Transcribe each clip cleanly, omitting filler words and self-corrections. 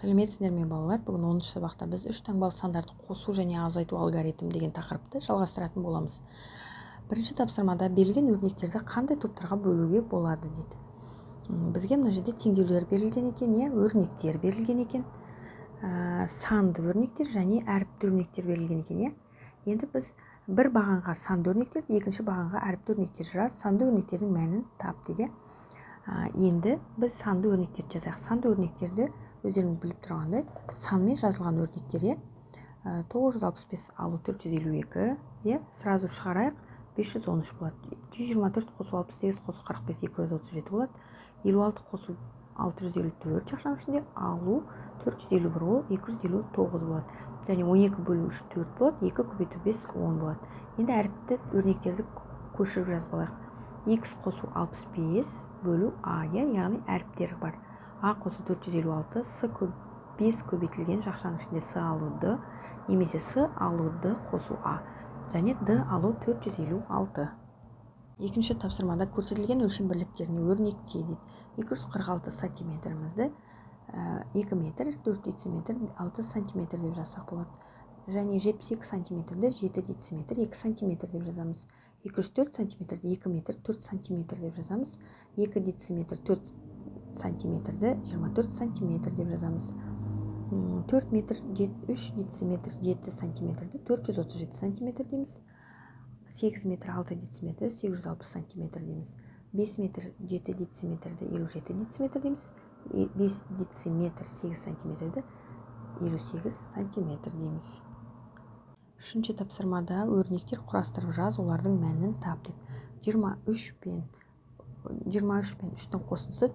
Сәлеметсіздер ме, балалар! Бүгін 10-сабақта біз үш таңбалы сандарды қосу және азайту алгоритмі деген тақырыпты жалғастыратын боламыз. Бірінші тапсырмада берілген өрнектерді қандай топтарға бөлуге болады дейді. Бізге мына жерде теңдеулер берілген екен, иә, өрнектер берілген екен, санды өрнектер және әріпті өрнектер берілген екен, иә. Енді біз бір бағанға санды өрнектер, екінші бағанға әріпті өрнектер жаз, санды өрнектердің мәнін тап дейді. Енді біз санды өрнектерді жазайық. Санды өрнектерді өздеріңіз біліп тұрғандай, санмен жазылған өрнектер, иә. 965 алу 452, иә, сразу шығарайық, 513 болады. 124 қосу 68 қосу 45, 237 болады. 56 қосу 654 жақшаның ішінде алу 451, ол 259 болады. Және 12 бөлу 3, 4 болады, 2 көбейту 5, 10 болады. Енді әріпті өрнектерді көшіріп жазып алайық. X қосу 65 бөлу а, иә, яғни әріптер бар: а қосу 456, с көп 5 көбейтілген жақшаның ішінде с алу д немесе с алу д қосу а және д алу 456. Екінші тапсырмада көрсетілген өлшем бірліктеріне өрнекте дейді. 246 сантиметрімізді 2 метр 4 дециметр 6 сантиметр деп жазсақ болады. Және 72 сантиметрді 7 дециметр 2 сантиметр деп жазамыз. 204 сантиметрді 2 метр 4 сантиметр деп жазамыз. 2 дециметр 4 сантиметрді 24 сантиметр деп жазамыз. 4 метр 3 дециметр 7 сантиметрді 437 сантиметр дейміз. 8 метр 6 дециметр, 860 сантиметр дейміз. 5 метр 7 дециметрді 57 дециметр дейміз. 5 дециметр 8 сантиметрді 58 сантиметр дейміз. Үшінші тапсырмада өрнектер құрастырып жаз, олардың мәнін тап дейді. 23 пен 3-тің қосындысы,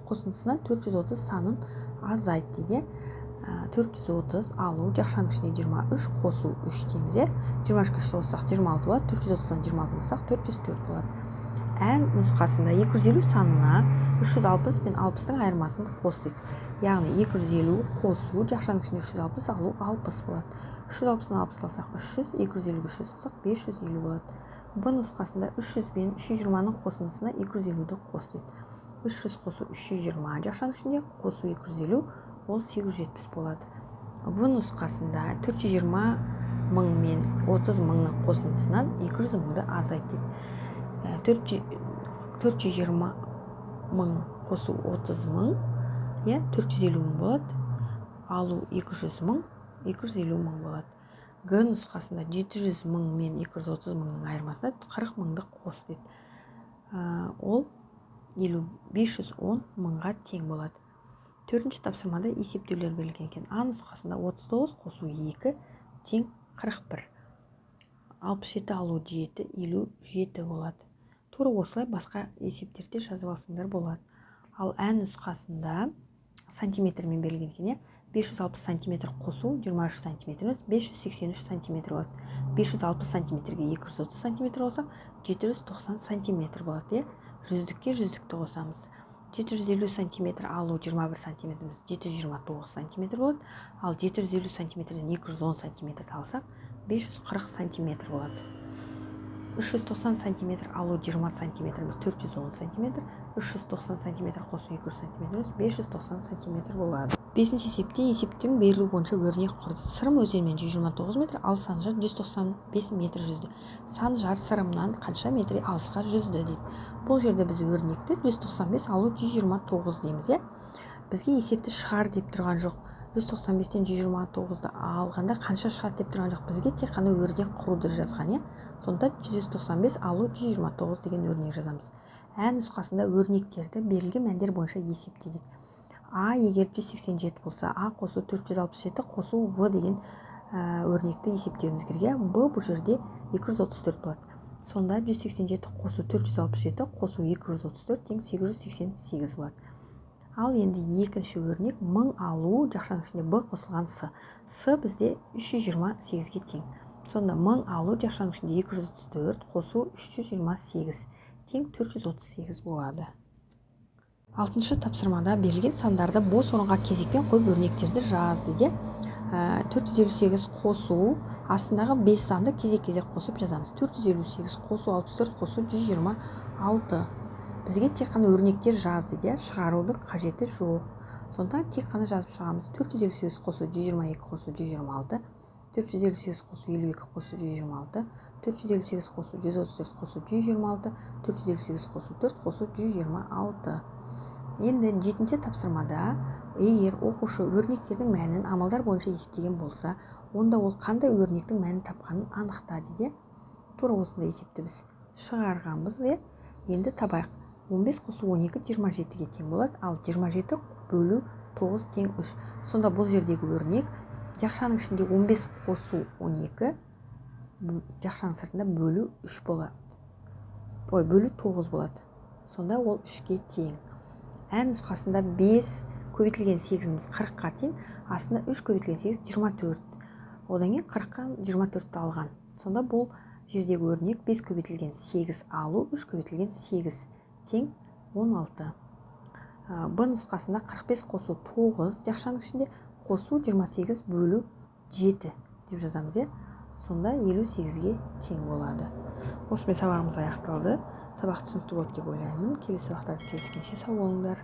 қосындысынан 430 санын азайт дейді. 430 алу жақшаның ішінде 23 қосу 3 дейміз, иә. 23-ке 3 қоссақ, 26 болады. 430-дан 26 алсақ, 404 болады. Ә нұсқасында 250 санына 360 пен 60-тың айырмасын қос дейді. Яғни 250 қосу жақшаның ішінде 360 алу 60 болады. 360-дан 60 алсақ, 300, 250-ге 300 қоссақ, 550 болады. Б нұсқасында 300 бен 320-ның қосындысына 250-ді қос дейді. 300 қосу 320 жақшаның ішінде қосу 250, ол 870 болады. В нұсқасында 420 мың мен 30 мыңның қосындысынан 200 мыңды азайт дейді. 420 мың қосу 30 мың, иә, 450 мың болады. Алу 200 мың, 250 мың болады. Г нұсқасында 700 мың мен 230 мыңның айырмасына 40 мыңды қос дейді. Ол 510 мыңға тең болады. Төртінші тапсырмада есептеулер берілген екен. А нұсқасында 39 қосу 2 тең 41, 67 алу 7, 57 болады. Тура осылай басқа есептерде жазып алсаңдар болады. Ал ә нұсқасында сантиметрмен берілген екен, иә. 560 сантиметр қосу 23 сантиметріміз 583 сантиметр болады. 560 сантиметрге 230 сантиметр қоссақ, 790 сантиметр болады, иә. Жүздікке жүздікті қосамыз. 750 сантиметр алу 21 сантиметріміз 729 сантиметр болады. Ал 750 сантиметрден 210 сантиметрді алсақ, 540 сантиметр болады. 390 сантиметр алу 20 сантиметріміз 410 сантиметр, 390 сантиметр қосу 200 сантиметріміз 590 сантиметр болады. Бесінші есепте есептің берілуі бойынша өрнек құр дейді. Сырым өзенімен 129 метр, ал Санжар 195 метр жүзді. Санжар Сырымнан қанша метр алысқа жүзді дейді. Бұл жерде біз өрнекті 195 алу 129 дейміз, иә. Бізге есепті шығар деп тұрған жоқ, 195-тен 129-ды алғанда қанша шығады деп тұрған жоқ, бізге тек қана өрнек құруды жазған, иә. Сонда 195 алу 129 деген өрнек жазамыз. Ә нұсқасында өрнектерді берілген мәндер бойынша есепте дейді. А егер 187 болса, а қосу 467 қосу в деген өрнекті есептеуіміз керек, иә. Б бұл жерде 234 болады. Сонда 187 қосу 467 қосу 234 тең 888 болады. Ал енді екінші өрнек: 1000 алу жақшаның ішінде б қосылған с. С бізде 328-ге тең. Сонда 1000 алу жақшаның ішінде 234 қосу 328 тең 438 болады. Алтыншы тапсырмада берілген сандарды бос орынға кезекпен қойып, өрнектерді жаз дейді. 458 қосу, астындағы бес санды кезек-кезек қосып жазамыз: 458 қосу 64 қосу 126. Бізге тек қана өрнектер жаз дейді, иә, шығарудың қажеті жоқ. Сондықтан тек қана жазып шығамыз. 458 қосу 122 қосу 126, 458 қосу 52 қосу 126, 458 қосу 134 қосу 126, 458 қосу 4 қосу 126. Енді жетінші тапсырмада егер оқушы өрнектердің мәнін амалдар бойынша есептеген болса, онда ол қандай өрнектің мәнін тапқанын анықта дейді. Тура осындай есепті біз шығарғанбыз, иә. Енді табайық. 15 қосу 12 27-ге тең болады, ал 27 бөлу 9 тең 3. Сонда бұл жердегі өрнек жақшаның ішінде 15 қосу 12, жақшаның сыртында бөлу 3 болады. Ой, бөлу 9 болады. Сонда ол 3-ке тең. Ә нұсқасында 5 көбейтілген 8-іміз 40-қа тең, астында 3 көбейтілген 8 24. Одан кейін 40-қа 24-ті алған. Сонда бұл жердегі өрнек 5 көбейтілген 8 алу 3 көбейтілген 8 тең 16. Б нұсқасында 45 қосу 9 жақшаның ішінде қосу 28 бөлу 7 деп жазамыз, иә. Сонда 58-ге тең болады. Осымен сабағымыз аяқталды. Сабақ түсінікті болды деп ойлаймын. Келесі сабақтарда кездескенше сау болыңдар.